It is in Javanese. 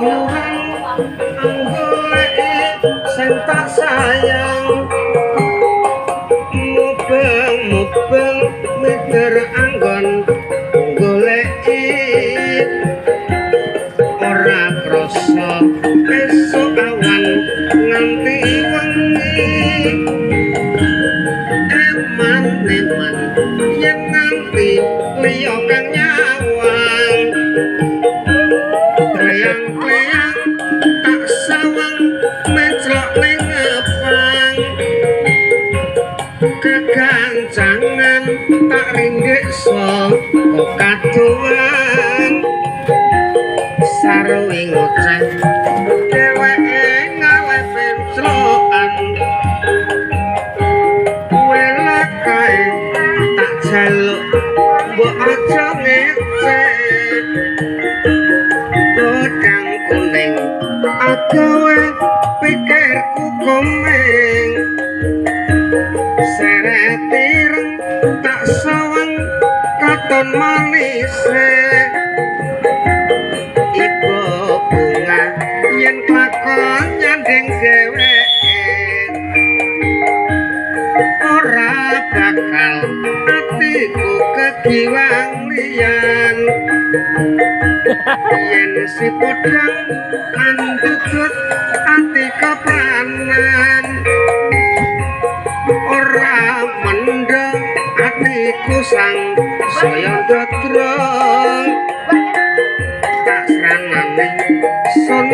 Keluyuran anggoleki sing tak sayang. Mubeng-mubeng miter anggon goleki ora krasa esuk awan nganti wengi. Eman-eman yen nganti liya kang nyawang. Kleyang-kleyang tak sawang menclok ning ngepang. Kegancangan tak rindik saka kaduwan. Sarwi ngoceh dheweke ngalih penclokan. Welakae tak jaluk mbok aja ngecek. Godang kuning agawe pikirku komeng. Seret ireng tak sawang katon manise. Ibu bunga yen klakon nyanding dheweke. Ora bakal atiku kegiwang liyan. Yen si podang andutut ati kepranan. Ora mendha atiku sang saya ndadra. Tak sranane sun